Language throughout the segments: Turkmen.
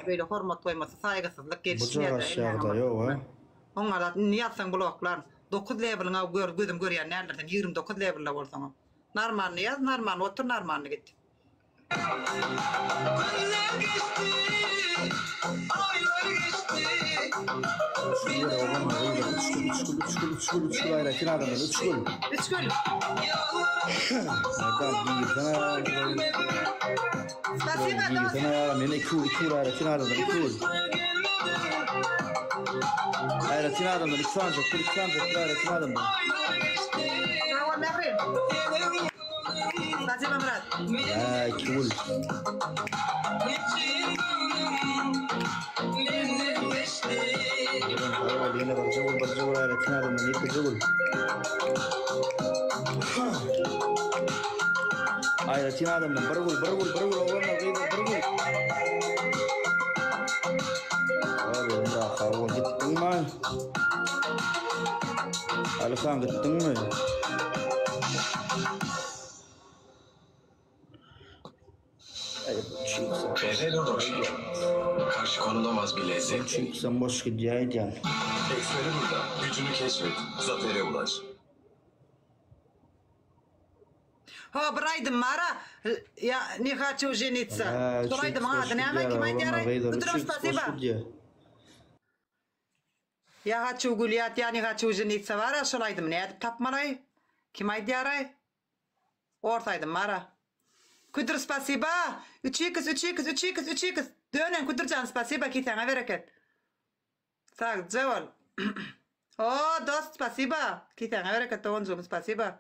Beýle hormat goýmasy saýgysyzlyk gelişmeýär Bujagaş ýagdaý ýok a. Oňa zat indi ýazsaň bloklaryn. 9 leweliňa gör gözüm görýän däldir sen 29 lewelde bolsaňam. Normalny ýaz, normalny otur, normalny git. Günler geçdi, aýlar geçdi. Üç gül oglanlar gyzlar üç gül üç gül üç gül üç gül üç gül aýratyn adamlar üç gül. Üç gül. Merdan girsene. Spasiba dost. Girsene agam ýene iki gül iki gül aýratyn adamlar iki gül. Aýratyn adamlar iki sanjak bir iki sanjak bir aýratyn adamlar. Sag bol Mähri. Spasiba Myrat. Hä iki gül. Sag bol ýene birje gül birje gül aýratyn adamlar ýekeje gül. Aýratyn adamdan bir gül bir gül bir gül oglanlar gyzlar bir gül. Abi sag bol gitdiňmi? Alyhan gitdiňmi? Ferrero Rocher. Karşı konulamaz bir lezzet. Çıksam boş gidýär aýdýan. Ekseri burada. Gücünü keşfet. Zafere ulaş. Ha bir aýdym bara. Ýa ne haçu ženitsa. Şol aýdymyň ady näme kim aýdýar? Utrem spasiba. Ýa haçu gulýat ýa ne haçu ženitsa bara şol aýdymy nädip tapmalaý? Kim aýdýaraý? Ors aýdym bara. Küdür spasiba. Üç iks üç iks üç iks üç iks. Dönen Küdürjan spasiba kisäňe bereket. Sagja bol. O dost spasiba. Kisäňe bereket doganjygym spasiba.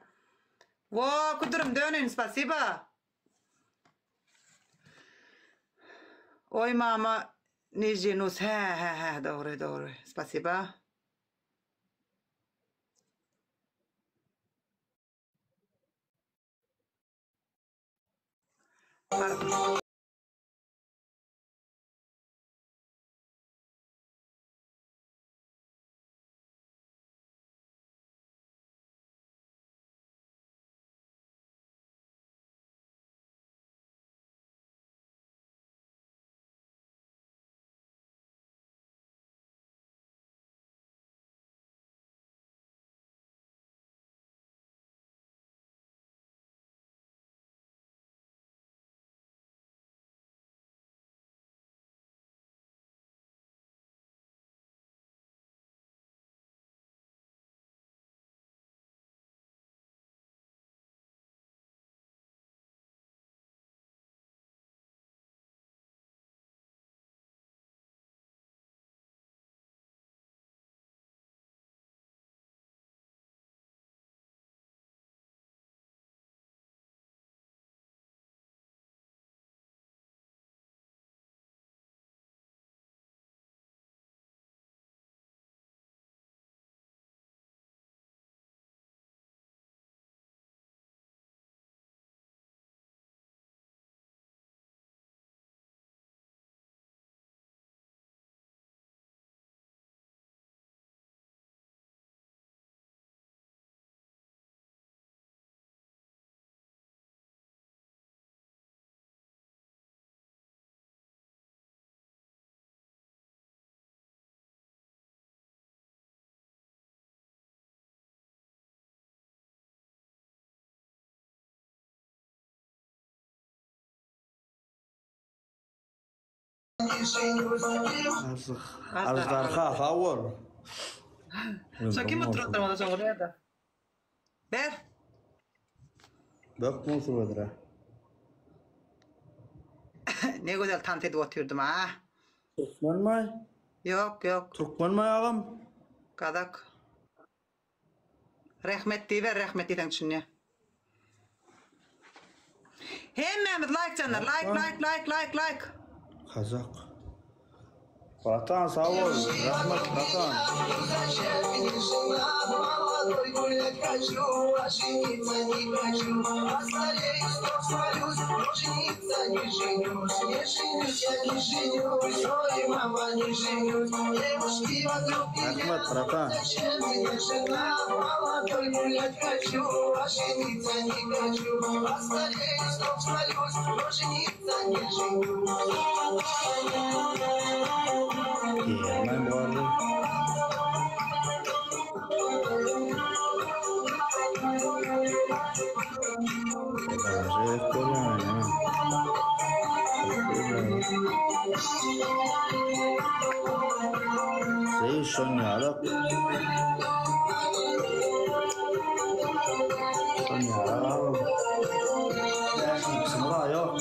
Wo Küdürim döneýin spasiba. Oý mama ne ženus hä hä hä dogry dogry spasiba. Ajdarha sag bol. Şo kim oturypdyr onda şo gurýada. Ber. Bök musubadyr. Ne gözel tans edip otyrdym a. Türkmenmi? Ýok, ýok. Türkmenmi agam? Gazak. Rehmet diýiber, rehmet diýseň düşünýär. Hemmämiz laýk janlar, laýk, laýk, laýk, laýk, laýk. Kazak. Bratan sag bol. Rahmat bratan. Rahmat bratan. Diýermen bardy. Gerek bolýar ýa. Zeý şon ýalak. Şon ýalak agam. Bäşinjisini bar ýok.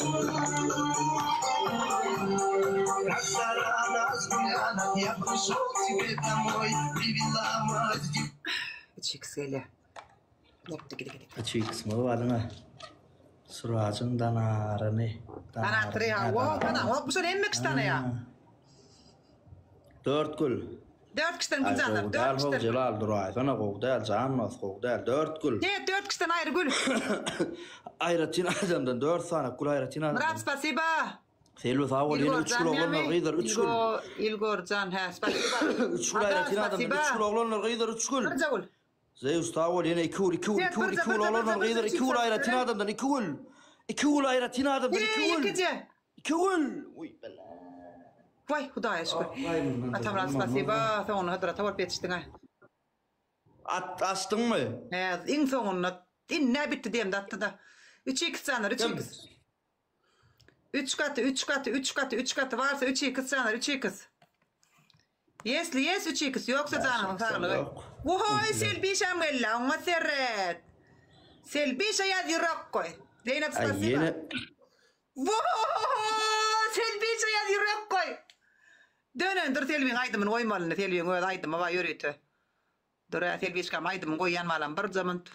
Üç x gelýär. Ýapdy gidi gidi. Üç x-miz bar diňe. Surajyň danaryny. Danatyry ha. Wo, dana. Wo, bu şol hemme kişi tanaýar. Dört gül. Dört kişiden gül janlar. Gowy Dört däl how kişiden. Jelal duraýsana gowy däl jan dos gowy däl. Dört gül. Ne, dört kişiden aýry gül. Aýratyn adamdan dört sany gül aýratyn adamdan. Myrat spasiba. Selbi sag bol ýene üç gül oglanlar gyzlar üç gül. Ilgorjan hä spasiba. Üç gül aýratyn adamdan üç gül oglanlar gyzlar üç gül. Birje gül. Zeus sag bol ýene iki gül iki gül iki gül iki gül oglanlar gyzlar iki gül aýratyn adamdan iki gül. Iki gül aýratyn adamdan iki gül. Ýekeje. Iki gül. Uý bela. Waý Hudaýa şükür. Atamyrat spasiba soňunda hydrata bolup ýetişdiň-ä. At açdyňmy? Hä iň soňunda indi bitdi diýemde atdy-da. Üç x janlar üç x. Üç gaty, üç gaty, üç gaty, üç gaty barsa üç iks janar, üç iks. Ýesli ýes üç iks, ýoksa janyňyň saglygy. Wohoý Selbişäm geldi, oňa seret. Selbişe ýaz ýürek goý. Zeýnep spasiba. Wohohoho Selbişe ýaz ýürek goý. Dönendir Selbiň aýdymyny goýmaly indi Selbiň öz aýdymy bar ýörite. Dur-ä Selbişkam aýdymyny goýýan balam birje munt.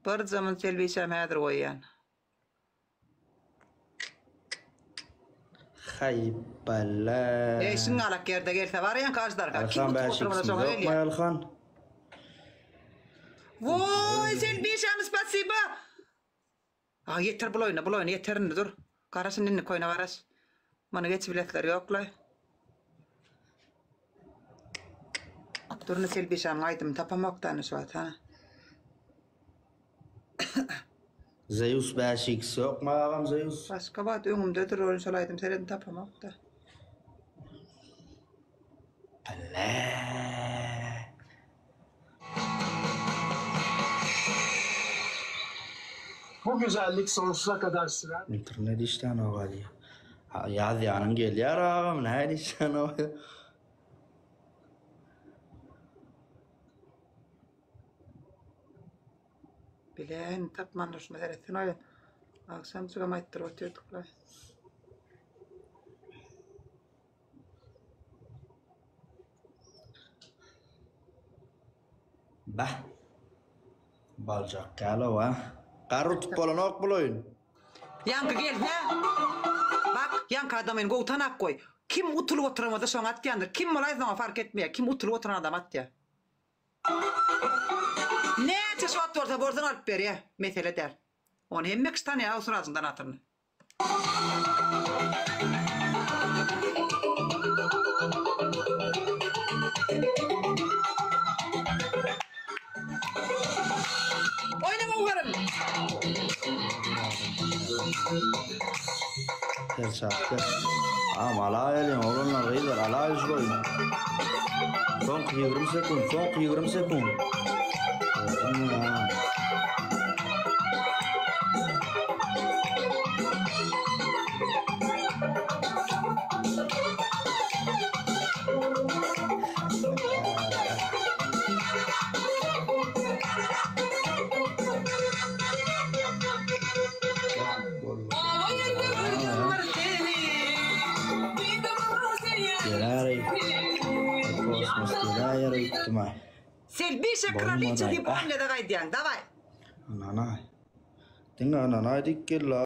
Birje munt Selbişäm häzir goýýan. Haý bala. Eý şyňňalak ýerde gelse bar ýaňky aždarha. Kim Alhan utup bäş oturmasa iksimiz şoňa ýokmy gelýär. Alhan? Woý sen bişämi spasiba. A ýeter bul oýna bul oýna ýeter indi dur. Garaş indi indiki oýna garaş. Muny geçibilesleri ýoklaý. Dur indi Selbişämiň aýdymyny tapamok da indi şu wagt ha. Zeus 5x ýokmy agam Zeus? Başga wagt öňümdedir ol şol aýdym seredin tapamokda. Bile. Bu güzellik sonsuza kadar sürer. Internet işlänok hadi. Ýazýanyň gelýär agam nähili işlänok. Bilen tapmandyr şuna seretsin aý. Agşamjygam aýtdyryp otyrdyklaý. Bah. Baljak gälow a. Garry utup bolanok bul oýun. Ýaňky gelse, bak, ýaňky adamyny gowy tanap goý. Kim utulyp oturan bolsa şoňa atýandyr. Kim bolaýsyn oňa fark etmeýär. Kim utulyp oturan adama atýar. Näçe şot bolsa bolsun alyp berýär. Mesele däl. Ony hemme kişi tanýar o Surajyň donatyryny. Oýna gowgarym. Serçapda. Agam alaýalyň oglanlar gyzlar alaý şu oýny. Soňky 20 sekunt, soňky 20 sekunt. Gördüňmi agam? Geläý. Kosmos geläýer öýtdüm-aý. Selbişe kraliça diýip on gezek aýdýaň. Daway. Ynanaý. Diňe ynanaý diýip geldi.